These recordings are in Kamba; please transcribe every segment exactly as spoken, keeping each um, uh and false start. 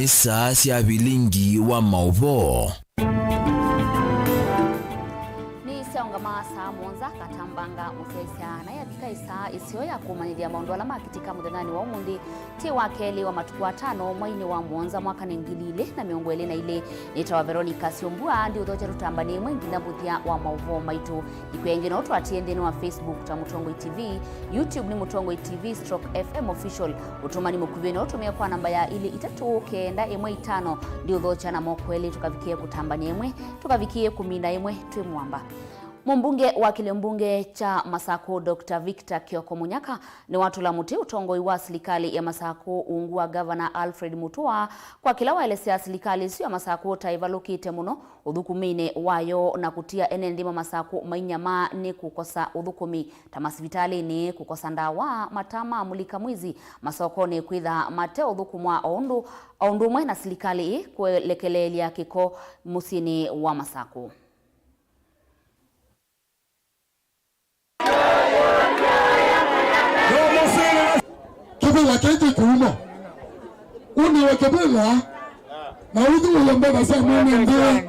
Saa sya vilingi wa maũvoo. Nĩsyaũngama saa mũonza katambanga mũsyaĩsya, na yavika ĩsaa ĩseo ya kũmanyĩthya maũndũ ala makĩtĩka mũthenyanĩ wa ũmũnthĩ. Ti wa kelĩ wa matukũ atano mwainĩ wa mũonza mwakanĩ ngili ilĩ na mĩongo ĩlĩ na ilĩ. Nĩtawa Veronica Syombua, ndiũthokya tũtambane ĩmwe nginya mũthya wa maũvoo maitũ. Ikwĩa ĩngĩ no twatie nthĩnĩ wa Facebook ta Mũtongoi T V, YouTube nĩ Mũtongoi T V stroke F M Official. Ũtũmani mũkuvĩ no ũtũmĩe kwa namba ya ilĩ itatũ kenda ĩmwe itano. Ndiũthokya na moko elĩ tũkavikĩe kũtambania ĩmwe, tũkavikĩe kũmina ĩmwe twĩ mũamba. Mũmbunge wa kĩlĩo mbunge kya Masakũ, Doctor Victor Kioko Munyaka, nĩwatũla mũtĩ ũtongoi wa silikalĩ ya Masakũ ungu wa Gavana Alfred Mutua kwa kĩla waelesya silikalĩ ĩsu ya Masakũ ta ĩvalũkĩte mũno ũthukumĩnĩ wayo na kũtia ene nthĩ ma Masakũ mainyamaa nĩ kũkosa ũthũkũmi ta masivitalĩnĩ, kũkosa ndawa, mataa ma mulika mwizi masokonĩ, kwĩtha mate ũthũkũmwa o ũndũ o ũndũ ũmwe na silikalĩ ĩĩ kũelekeleelya kĩko mũsyĩnĩ wa Masakũ. Kĩvĩla kĩĩ kĩkuuma. Ũnĩwe kĩvĩla, na ũthuũye mbetha sya mwene nthĩ.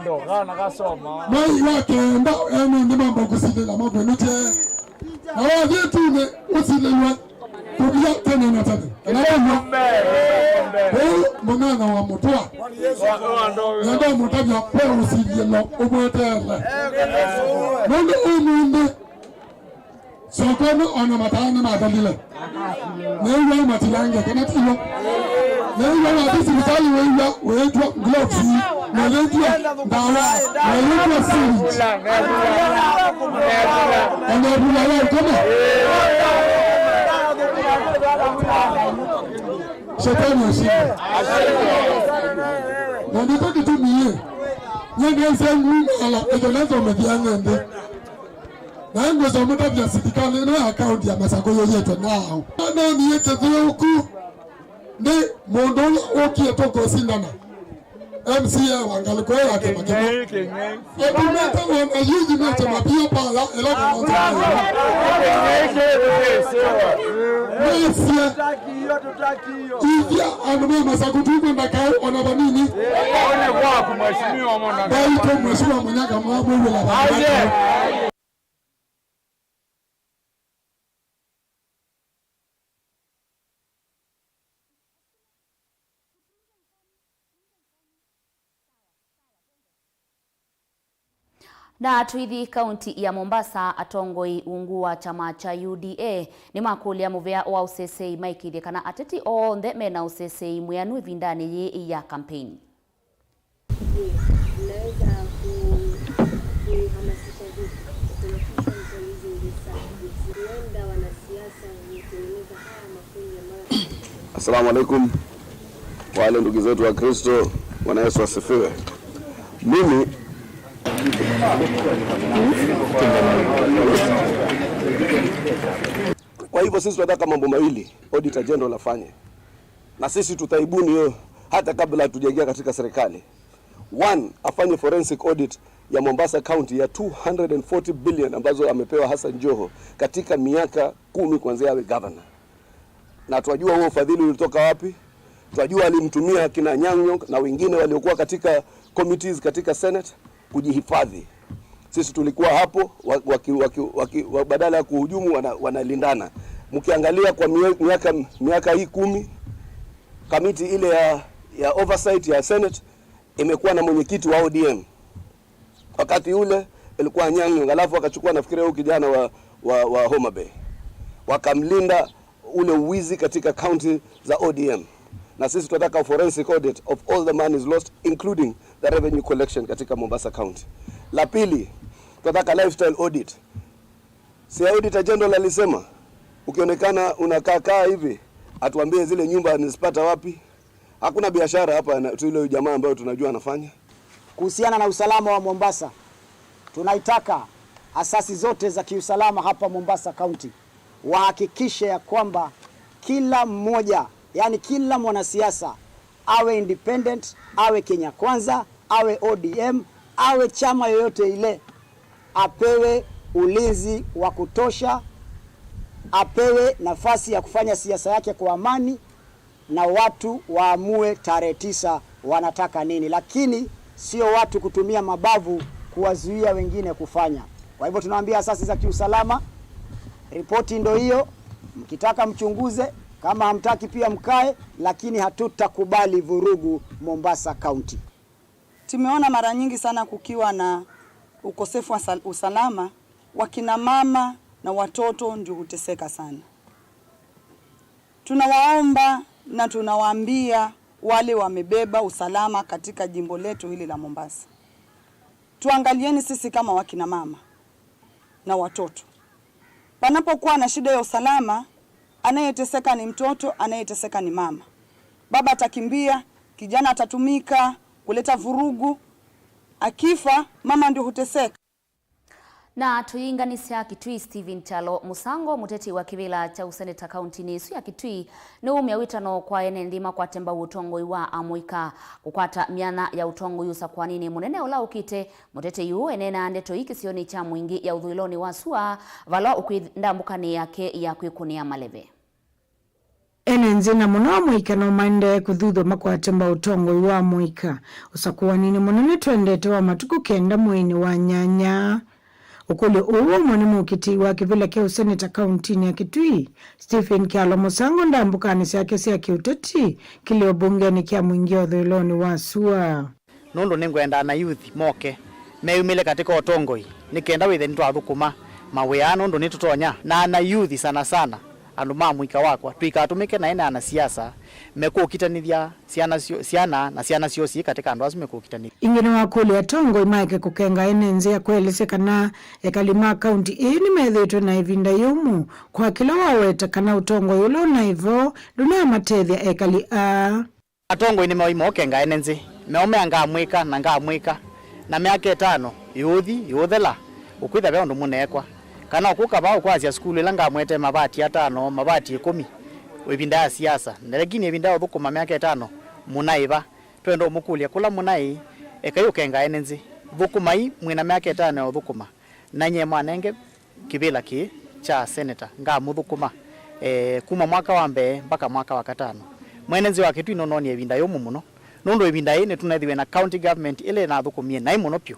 Mwai wa kenda, ene nthĩ mamba kũsilĩla makwĩnũkye. Na wathi ĩtunĩ, ũsilĩlwe. Kũvia tene na tene. Kana wanywa. Ũu mũnyanya wa mũtũa. Nenda mũtavya ve ũsilĩlo ũmweteele. Nũndũ ũmũnthĩ, sokonĩ ona mataa nĩmathelile. Nĩw'a matilange kana tilo. Nĩw'a wathi sivitalĩ wĩw'a wĩtwa gloves, na wĩtwa ndawa, na wĩtwa syringe. Ona vula ya ũkoma. Shetani ashinde. Na nĩkyo kĩtumi yĩ. Nyendese nguma ala ĩthanasomethia ng'ende. Na ngwĩsa mũtavya silikalĩ ĩno ya kaunti ya Masakũ yũyĩtwe nao. Nanie kĩthĩũku nĩ mũndũ ũla ũkie tũkũsindana M C A wa ngalĩko ĩyo ya kĩma kĩmwe. Atũmĩte wanayuthi mete mapia pala ĩla kananzaĩwa. Mesye ithya andũ ma Masakũ tukwenda kaũ ona vanini. Ndaitũ Mheshimiwa Munyaka mwamwĩw'ĩla vanini. Na tũithi kaunti ya Mombasa, atongoi ungu wa kyama kya U D A nĩmakũlya mũvea wa ũseseĩ maĩkĩĩthye kana ateti onthe mena ũseseĩ mwĩanu ĩvindanĩ yĩĩ ya kampeini. Je, mnaweza ku- kuihamasisha vipi kuhakikisha mtu hizi ndisa kuenda wanasiasa kutengeneza haya makundi ambayo Assalamu alaikum. Wale ndugu zetu wa Kristo, Bwana Yesu asifiwe. Mimi kwa hivyo sisi tunataka mambo mawili Auditor General afanye. Na sisi tutaibuni hiyo hata kabla hatujaingia katika serikali. One, afanye forensic audit ya Mombasa County ya two hundred and forty billion ambazo amepewa Hassan Joho katika miaka kumi kuanzia awe governor. Na twajua huo ufadhili ulitoka wapi, twajua alimtumia kina Nyang'nyong na wengine waliokuwa katika committees katika Senate kujihifadhi. Sisi tulikuwa hapo wa- waki- waki- waki- wa- badala ya kuhujumu wana- wanalindana. Mkiangalia kwa mie- miaka miaka hii kumi, kamiti ile ya, ya oversight ya Senate imekuwa na mwenyekiti wa O D M. Wakati ule ilikuwa Anyang' Nyong'o, alafu wakachukua nafikiri huyu kijana wa, wa, wa Homa Bay, wakamlinda ule uwizi katika county za O D M. Na sisi tunataka forensic audit of all the monies lost, including the revenue collection katika Mombasa County. La pili, tunataka lifestyle audit. Si Auditor General alisema ukionekana unakaa kaa hivi, atuambie zile nyumba nizipata wapi? Hakuna biashara hapa na tu ile jamaa ambayo tunajua anafanya. Kuhusiana na usalama wa Mombasa, tunaitaka asasi zote za kiusalama hapa Mombasa County wahakikishe ya kwamba kila mmoja, yani kila mwanasiasa, awe independent, awe Kenya Kwanza, awe O D M, awe chama yoyote ile, apewe ulinzi wa kutosha, apewe nafasi ya kufanya siasa yake kwa amani, Na watu waamue tarehe tisa wanataka nini, lakini sio watu kutumia mabavu kuwazuia wengine kufanya. Kwa hivyo tunawaambia asasi za kiusalama, ripoti ndo hiyo, mkitaka mchunguze, kama hamtaki pia mkae, lakini hatutakubali vurugu Mombasa County. Tumeona mara nyingi sana kukiwa na ukosefu wa sal-, usalama, wakina mama na watoto ndio huteseka sana. Tunawaomba na tunawaambia wale wamebeba usalama katika jimbo letu hili la Mombasa, tuangalieni sisi kama wakina mama na watoto. Panapokuwa na shida ya usalama, anayeteseka ni mtoto, anayeteseka ni mama. Baba atakimbia, kijana atatumika kuleta vurugu. Akifa, mama ndio huteseka. Na tũyĩnganĩsya Kitui, Stephen Kyalo Mũsango, mũteti wa kĩvĩla kya ũseneta kauntinĩ ĩsu ya Kitui, nĩwumya wĩtano kwa ene nthĩ makwate mbau ũtongoi wa amũika kũkwata myanya ya ũtongoi ũsakũaninĩ mũnene ũla ũkĩte. Mũteti yu eneenaa ndeto ii kĩsionĩ kya Mwingĩ ya ũthũĩlonĩ wa sua, vala ũkwĩ ndambũkanĩ yake ya kwĩkũnĩa maleve. Ene nzĩ na mũno amũika no maendee kũthuthw'a makwate mbau ũtongoi wa amũika ũsakũaninĩ mũnene twendete wa matukũ kenda mweinĩ wa nyanya. Ũkũlyo ũũ waumwa nĩ mũkitĩi wa kĩvĩla kya ũseneta kauntinĩ ya Kitui, Stephen Kyalo Mũsango, ndambũkanĩ syake sya kĩũteti kĩlĩo mbungenĩ kya Mwingĩ ũthũĩlonĩ wa sua. Nũndũ nĩngwenda anayuthi moke meyumĩle katĩ ka ũtongoi, nĩ kenda wĩthe nĩtwathũkũma mawĩa aa, nũndũ nĩtũtonya. Na anayuthi sana sana, andũ ma mũika wakwa, tũikatũmĩke na ene anasiasa mekũkitanĩthya syana syo-, syana na syana syoo syĩ katĩ ka andũ asu mekũkitanĩthya. Ĩngĩ nĩwakũlya atongoi maeke kũkenga ene nzĩa kwelesya kana ekali ma kaunti ĩĩ nĩmethĩĩtwe na ĩvinda yũmũ kwa kĩla waweta kana ũtongoi ũla ũnaĩ vo ndũnamatethya ekali aa. Atongoi nĩmeoi mookenga ene nzĩ, meomea ngamwĩka na ngamwĩka, na myaka ĩtano yũũthi yũũthela, ũkwĩtha ve ũndũ mũneekwa. Kana ũkũka vaa ũkwasya sukulu ĩla ngamwetee mavati atano, mavati ĩkũmi ĩvinda ya siasa, na lakini ĩvinda ya ũthũkũma myaka ĩtano mũnaĩ va? Twenda ũmũkũlya kũla mũnaĩ, ekai ũkenga ene nzĩ. Thũkũmai mwĩ na myaka ĩtano ya ũthũkũma, na nyie mwanenge kĩvĩla kĩĩ kya seneta, ngamũthũkũma, eh, kuma mwaka wa mbee mpaka mwaka wa katano. Mwene nzĩ wa Kitui nũnoonie ĩvinda yũmũ mũno, nũndũ ĩvinda yĩĩ nĩtũnethiwe na county government ĩla ĩnathũkũmie naĩ mũno vyũ,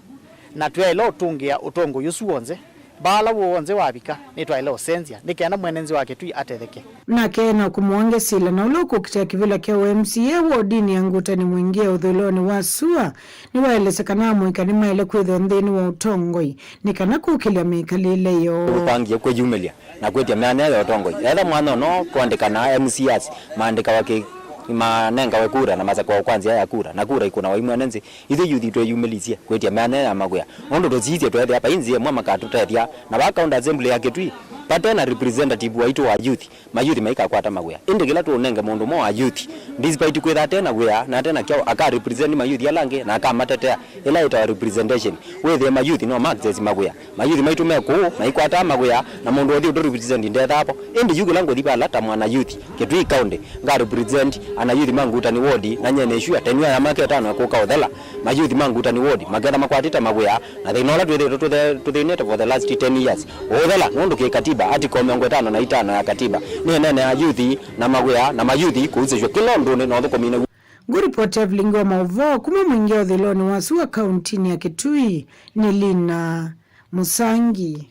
na twaĩle ũtũngĩa ũtongoi ũsu w'onthe. Vala w'o w'onthe wavika, nĩtwaĩle ũsenzya nĩ kenda mwene nzĩ wa Kitui atetheke. Nake Enock Mwangi Sila, na ũla ũkũkitĩa kĩvĩla kya ũ M C A wodinĩ ya Ngutani Mwingĩ ya ũthũĩlonĩ wa sua, nĩwaelesya kana amũika nĩmaĩle kwĩthĩwa nthĩnĩ wa ũtongoi nĩ kana kũkĩlya mĩkalĩle yoo. Tũpangie kwĩyumĩlya na kwĩtya myanya ya ũtongoi. Etha mwanya ũno kũandĩka na M C As maandĩkawa kĩ-, manengawe kura na masakũawa kwa nzĩa ya kura, na kura ikũnawa imwene nzĩ. Ithyĩ yuthi twĩyumĩlisye kwĩtya myanya ya mawĩa, nũndũ tũsisye tweethĩa vai nzĩa ĩmwe makatũtethya. Na vaa County Assembly ya Kitui, vate na representative waitũ wa youth, mayuthi maikakwata mawĩa. Ĩndĩ kĩla tũũnenge mũndũ ũmwe wa youth, despite kwĩtha ate na wĩa na ate na kyaũ, aka represent mayuthi ala angĩ na akamatetea, ĩla yĩtawa representation. Wĩthĩe mayuthi no ma access mawĩa. Mayuthi maitũ me kũũ maikwataa mawĩa, na mũndũ ũthi ũtũ represent ndethaa vo. Ĩndĩ yu kĩla ngũthi vala ta mwana youth Kitui County, nga represent ana youth ma Ngutani Ward, na nyene ĩsu ya tenure ya myaka ĩtano ya kũka ũthela, mayuthi ma Ngutani Ward maketha makwatĩte mawĩa, na thĩna ũla twĩthĩĩtwe tũthe-, tũthĩnĩte for the last ten years ũũthela, nũndũ kĩ katiba, article mĩongo ĩtano na itano ya katiba nĩĩneenea yuthi na mawĩa na mayuthi kũusĩsw'a kĩla ũndũnĩ na ũthũkũminĩ w'o. Ngũripoti ya vilingi wa maũvoo kuma Mwingĩ ũthũĩlonĩ wa sua kauntinĩ ya Kitui nĩ Lina Mũsangi.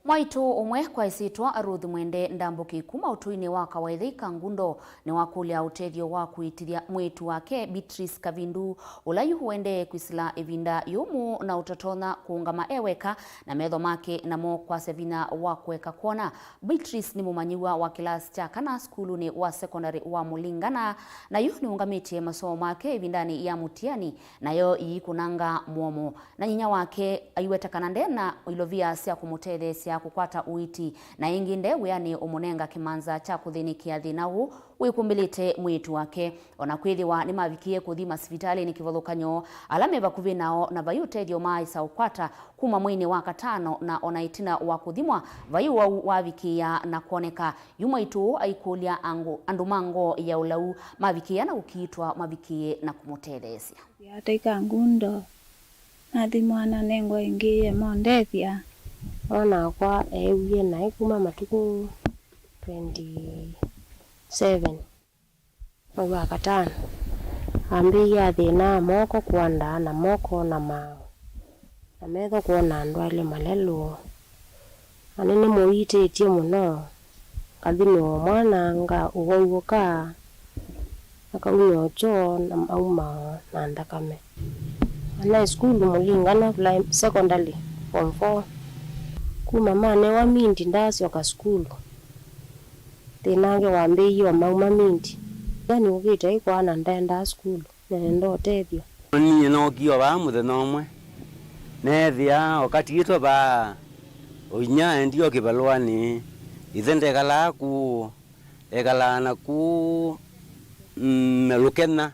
Mwaitũ ũmwe kwa ĩsyĩtwa Ruth Mwende Ndambũki kuma ũtũinĩ wa Kawaithei Kangundo nĩwakũlya ũtethyo wa kũĩtĩthya mwĩĩtu wake Beatrice Kavindu, ũla yu ũendee kwĩsĩla ĩvinda yũmũ na ũtatonya kũũngama e weka, na metho make namo kwasya vinya wa kũeka kwona. Beatrice nĩ mũmanyĩw'a wa kĩlasi kya kana sukulunĩ wa sekondalĩ wa Mũlingana, na yu nĩũngamĩtye masomo make ĩvindanĩ ya mũtiani, nayo iikũnanga mũomo. Na nyinya wake aiweta kana nde na ilovia sya kũmũtetheesya kũkwata ũiiti, na ĩngĩ nde wĩanĩ ũmũnenga kĩmanza kya kũthĩnĩkĩa thĩna ũũ wĩkumbĩlĩte mwĩĩtu wake. O na kwĩthĩwa nĩmavikie kũthima sivitalĩnĩ kĩvathũkany'o ala me vakuvĩ nao, na vai ũtethyo maaĩsa ũkwata kuma mweinĩ wa katano, na o na ĩtina wa kũthimwa, vai ũwau wavikĩĩa na kwoneka. Yu mwaitũ aikũlya angũ, andũ ma ngoo ya ũlau mavikĩĩa na kũkiitwa mavikĩe na kũmũtetheesya. Yataika ngundo, nathimwa nanengwa ĩngĩ ĩmondethya. Mwana wakwa eewie naĩ kuma matukũ twenty seven. Mwei wa katano, ambĩĩie athĩna a moko kũandaa na moko na maaũ, na metho kwona andũ elĩ malelũ. Na nĩnĩmũiitĩtye mũno, ngathimĩwa mwana, nga ũvaũũka, akaumya ũkyoo na mauma na nthakame. Anaĩ sukulu Mũlingana Prim-, Secondary, Form four. Kuma manewa mindi ndaasyoka sukulu. Thĩna angĩ wambĩĩie o mauma mindi. Ĩla nĩũkĩte ĩkwaa na ndaendaa sukulu, nenda ũtethyo. Niĩ nookie o vaa mũthenya ũmwe, neethĩa o katiĩtwe vaa, o inyia aendie o kĩvalũanĩ, ĩthe ndekalaa kũũ, ekalaa na kũũ, mm, Lũkenya,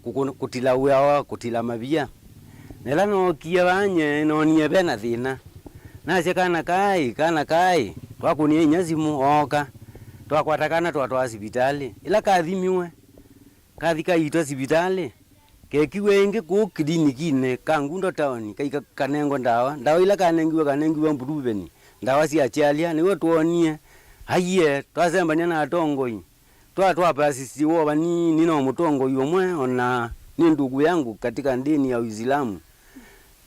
kũkũ-, kũtila wĩa wa kũtila mavia. Na ĩla nookie vaa nyie, noonie ve na thĩna. Nasya, "Kana kaĩ, kana kaĩ." Twakũnie inyia simũ, ooka. Twakwata kana, twatwaa sivitalĩ. Ĩla kathimiwe, kathi kaitwa sivitalĩ, kekiw'e ĩngĩ kũũ kilinikinĩ ka Ngundo taoni, kaika kanengwe ndawa. Ndawa ila kanengiwe, kanengiwe Mbuluveni, ndawa sya kyalya. Nĩw'o twoonie aiee, twasembany'a na atongoi. Twa, twapasisiwe o vanini na mũtongoi ũmwe, o na nĩ ndugu yangu katika ndini ya Uislamu.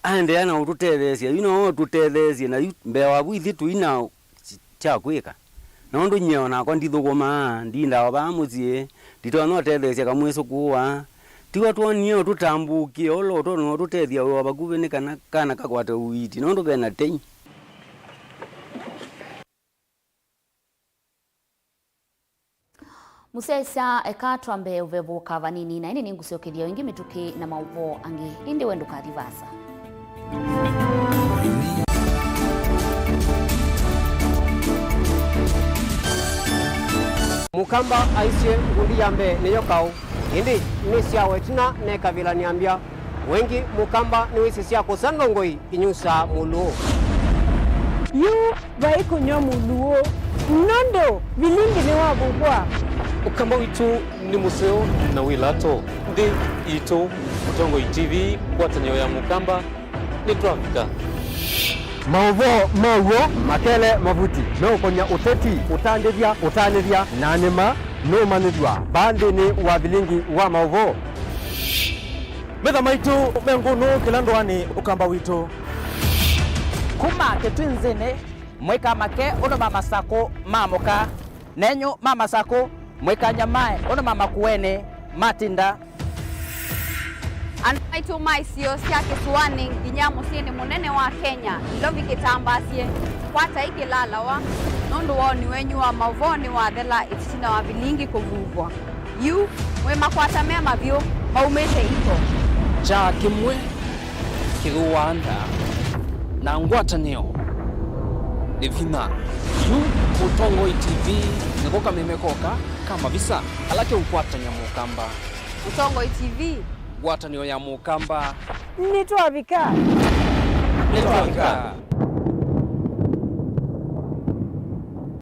Aendeea na ũtũtetheesya, yu no ũtũtetheesye, na yu mbee wa vu ithyĩ tũi na kya kwĩka. Nũndũ nyie o nakwa ndithũkũmaa, ndindaa o vaa mũsyĩ, nditonya ũtetheesya kamwĩsũkũũa. Tiw'o twonie ũtũtambũkĩe ũla ũtonya ũtũtethya wĩ o vakuvĩ nĩ kana kana kakwate ũiiti, nũndũ ve na tei. Mũsyaĩĩsya, eka twambe ũvevũka vanini, na ĩndĩ nĩngũsyokethya o ĩngĩ mĩtũkĩ na maũvoo angĩ, ĩndĩ we ndũkathi vaasa. Mũkamba aisye, "Ngundi ya mbee nĩyo kaũ, ĩndĩ nĩsyawa ĩtina nekavĩla nĩambya." Wengĩ Mũkamba nĩwĩsĩ sya kũsa ndongoi inyusaa mũlũũ. Yu vai kũnyw'a mũlũũ, nũndũ vilingi nĩwavuvwa. Ũkamba witũ nĩ mũseo na wĩ lato. Nthĩ itũ, Mũtongoi T V, ngwatanĩo ya Mũkamba, nĩtwavika. Maũvoo ma w'o makele mavuti meũkony'a ũteti, ũtandĩthya, ũtanĩthya, na nĩma nũũmanyĩthw'a vaa nthĩnĩ wa vilingi wa maũvoo. Metha maitũ me ngũnũ kĩla ndũanĩ Ũkamba witũ. Kuma Kĩtwinzĩnĩ, mũikamake ũndũ ma Masakũ maamũka, nenyu ma Masakũ mũikanyamae ũndũ ma Makueni matinda. Andũ maitũ ma isio sya kĩsũanĩ nginya mũsyĩnĩ mũnene wa Kenya, Nairobi kĩtambaasye, kwatai kĩlalawa, nũndũ woni wenyu wa maũvoo nĩwathela ĩtina wa vilingi kũvuvwa. Yu mwĩ makwata me mavyũ maumĩte iko. Kyaa kĩmwe kĩthũaa nda, na ngwatanĩo nĩ vinya. Yu Mũtongoi T V nĩko kameme koka ka mavisa ala keũkwatany'a Mũkamba. Mũtongoi T V. Ngwatanĩo ya Mũkamba. Nĩtwavika. Nĩtwavika.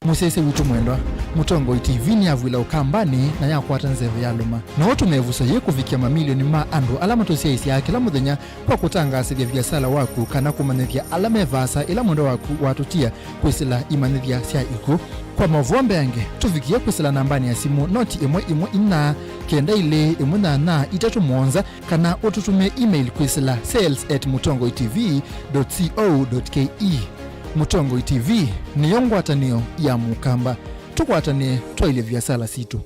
Mũsyaĩĩsya witũ mwendwa, Mũtongoi T V nĩyavw'ĩla Ũkambanĩ na yakwata nzeve ya lũma. No ũtũme ĩvuso yĩĩ kũvikĩa mamilioni ma andũ ala matũsyaĩĩsyaa kĩla mũthenya kwa kũtangaasĩthya viasala waku kana kũmanyĩthya ala me vaasa ĩla mwendwa waku watũtia kwĩsĩla imanyĩthya sya ikw'ũ. Kwa maũvoo mbeange, tũvikĩe kwĩsĩla nambanĩ ya simũ noti ĩmwe ĩmwe inya, kenda ilĩ ĩmwe nyanya itatũ mũonza, kana ũtũtũmĩe email kwĩsĩla sales at mũtongoi T V dot co dot K E. Mũtongoi T V nĩyo ngwatanĩo ya Mũkamba. Tũkwatanĩe twaĩlye viasala sitũ.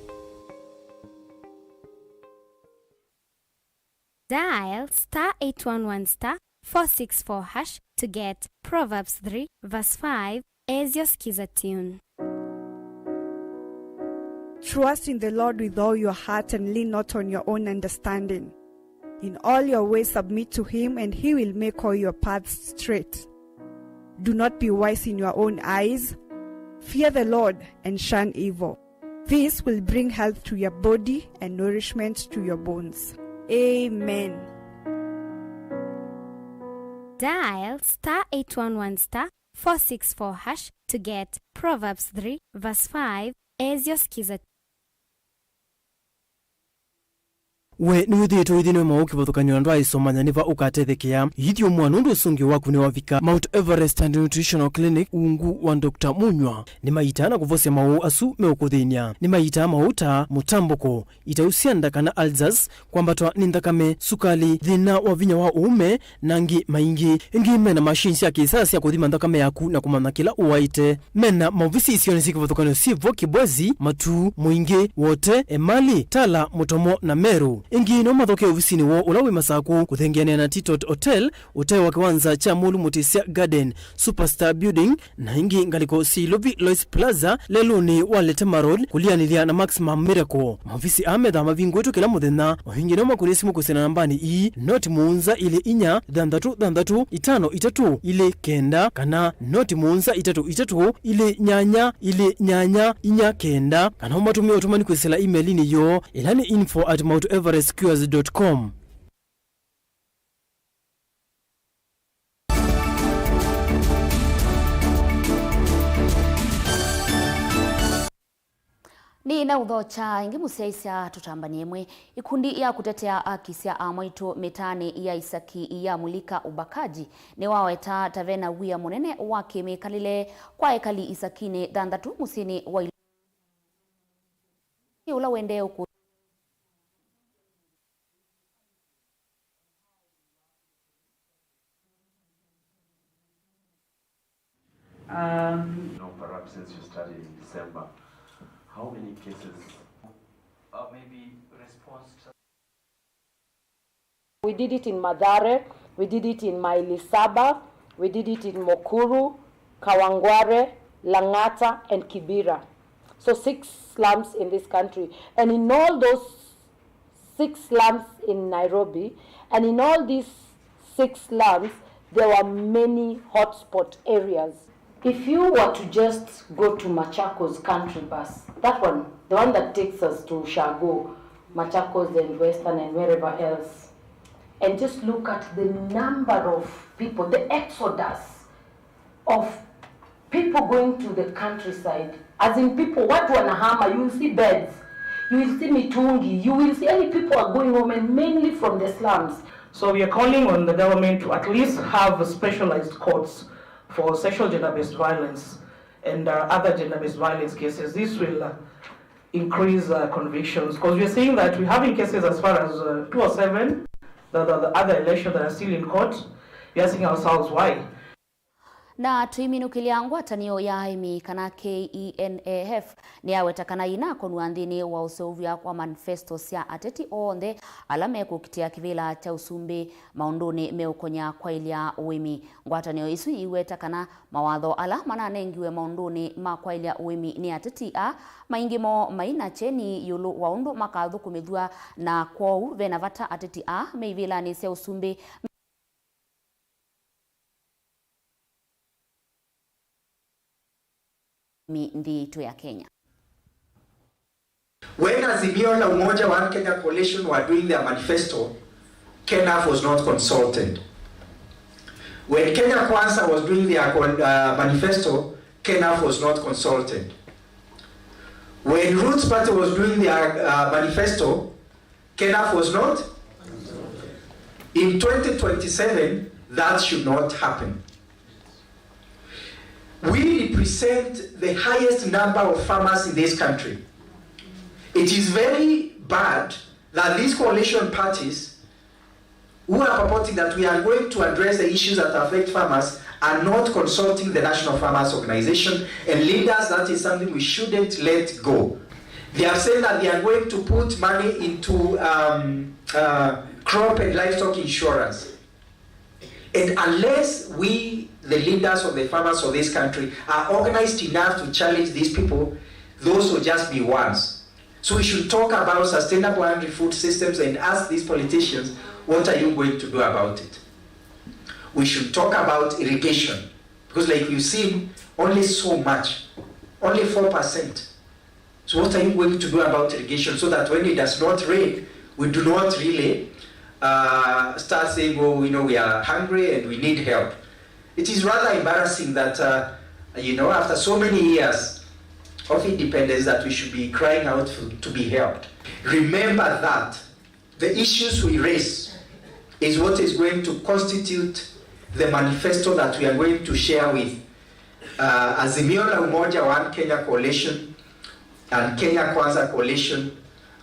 Dial star eight one one star four six four hash to get Proverbs three verse five as your skiza tune. Trust in the Lord with all your heart and lean not on your own understanding. In all your ways submit to him, and he will make all your paths straight. Do not be wise in your own eyes. Fear the Lord and shun evil. This will bring health to your body and nourishment to your bones. Amen. Dial star eight one one star four six four hash to get Proverbs three verse five as your skiza. We nĩwĩthĩĩtwe ũithi nĩ maũũ kĩvathũkany'o na ndwaaĩsomanya nĩ va ũkatethekea? Ithyũmũa nũndũ ũsũngĩo waku nĩwavika. Mount Everest and Nutritional Clinic, ungu wa Doctor Munywa, nĩmaitaa na kũvosya maũũ asu meũkũthĩny'a. Nĩmaitaa maũũ ta mũtambũko, itau sya nda kana ulcers, kwambatwa nĩ nthakame, sukali, thĩna wa vinya wa ũũme, na angĩ maingĩ. Ĩngĩ mena machine sya kĩsaa sya kũthima nthakame yaku na kũmanya kĩla ũwaĩte. Mena maovisi isionĩ syĩ kĩvathũkany'o syĩ vo Kibwezi, Matuu, Mwingĩ, Wote, Emali, Tala, Mũtomo, na Meru. Ĩngĩ no mathokee ovisinĩ woo ũla wĩ Masakũ, kũthengeanĩa na Titot Hotel, ũtee wa kĩwanza kya Mũlu Mũtĩsya Garden, Superstar Building, na ĩngĩ ngalĩko syĩ Ilovi Lois Plaza, lelũnĩ wa Letema Road, kũlianĩlya na Maximum Miracle. Maovisi aa methaa mavingũĩtwe kĩla mũthenya. O ĩngĩ no makũnĩe simũ kwĩsĩla nambanĩ ii, noti mũonza ilĩ inya, thanthatũ thanthatũ, itano itatũ, ilĩ kenda, kana noti mũonza itatũ itatũ, ilĩ nyanya, ilĩ nyanya, inya kenda, kana ũmatũmĩe ũtũmani kwĩsĩla email-inĩ yoo, ĩla nĩ info at mount everest cures dot com. Nĩ na ũthokya ĩngĩ mũsyaĩĩsya tũtambany'e ĩmwe. Ikundi ya kũtetea aki sya amwaitũ mĩtaanĩ ya Isaki ya Mulika Ubakaji nĩwaweta ta ve na wia mũnene wa kĩmĩkalĩle kwa ekali isakinĩ thanthatũ mũsyĩnĩ wa Ilo-, ũla ũendee ũkũ- Um, no, perhaps since you started in December, how many cases? Uh, maybe response to We did it in Mathare, we did it in Maili Saba, we did it in Mukuru, Kawangware, Lang'ata, and Kibera. So six slums in this country. And in all those six slums in Nairobi, and in all these six slums, there were many hotspot areas. If you were to just go to Machakos Country Bus, that one, the one that takes us to Ushago, Machakos and Western and wherever else, and just look at the number of people, the exodus of people going to the countryside, as in people, watu wanahama, you will see beds, you will see mitungi, you will see, any people are going home, and mainly from the slums. So we are calling on the government to at least have specialized courts for sexual gender-based violence and, uh, other gender-based violence cases. This will, uh, increase, uh, convictions, because we are seeing that we're having cases as far as, uh, two oh seven, the, the, the other election that are still in court. We are asking ourselves why. Na tũiminũkĩlya ngwatanĩo ya aĩmi kana K E N A F nĩyaweta kana yĩnakonw'a nthĩnĩ wa ũseũvya wa manifesto sya ateti onthe ala mekũkitĩa kĩvĩla kya ũsumbĩ maũndũnĩ meũkonya kwaĩlya ũĩmi. Ngwatanĩo ĩsu yĩiweta kana mawatho ala mananengiwe maũndũnĩ ma kwaĩlya ũĩmi nĩ ateti aa, maingĩ moo mai na kyeni ĩũlũ wa ũndũ makathũkũmĩthw'a, na kwoou ve na vata ateti aa me ivĩlanĩ sya ũsumbĩ mi nthĩ yitũ ya Kenya. When Azimio la Umoja One Kenya Coalition were doing their manifesto, KENAF was not consulted. When Kenya Kwanza was doing their con-, uh, manifesto, KENAF was not consulted. When Roots Party was doing their, uh, manifesto, KENAF was not. In twenty twenty-seven, that should not happen. We represent the highest number of farmers in this country. It is very bad that these coalition parties who are purporting that we are going to address the issues that affect farmers are not consulting the National Farmers Organization, and leaders, that is something we shouldn't let go. They have said that they are going to put money into, um, uh, crop and livestock insurance. And unless we, the leaders of the farmers of this country, are organized enough to challenge these people, those will just be words. So we should talk about sustainable agri-food systems and ask these politicians, what are you going to do about it? We should talk about irrigation, because, like we've seen, only so much, only four percent. So what are you going to do about irrigation so that when it does not rain, we do not really, uh, start saying, "Oh, you know, we are hungry and we need help"? It is rather embarrassing that, uh, you know, after so many years of independence, that we should be crying out for, to be helped. Remember that The issues we raise is what is going to constitute the manifesto that we are going to share with uh, Azimio la Umoja One Kenya Coalition and Kenya Kwanza Coalition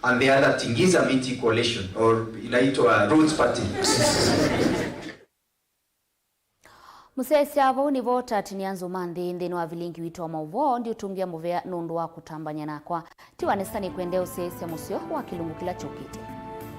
and the other Tingiza Miti Coalition, or inaitwa Roots Party. Mũsyaĩĩsya, vau nĩvo tatinia nzũ ma nthĩ nthĩnĩ wa vilingi witũ wa maũvoo. Ndiũtũngĩa mũvea nũndũ wa kũtambany'a nakwa. Ti Vanessa, nĩkwendee ũsyaĩĩsya mũseo wa kĩlungu kĩla kyũkĩte.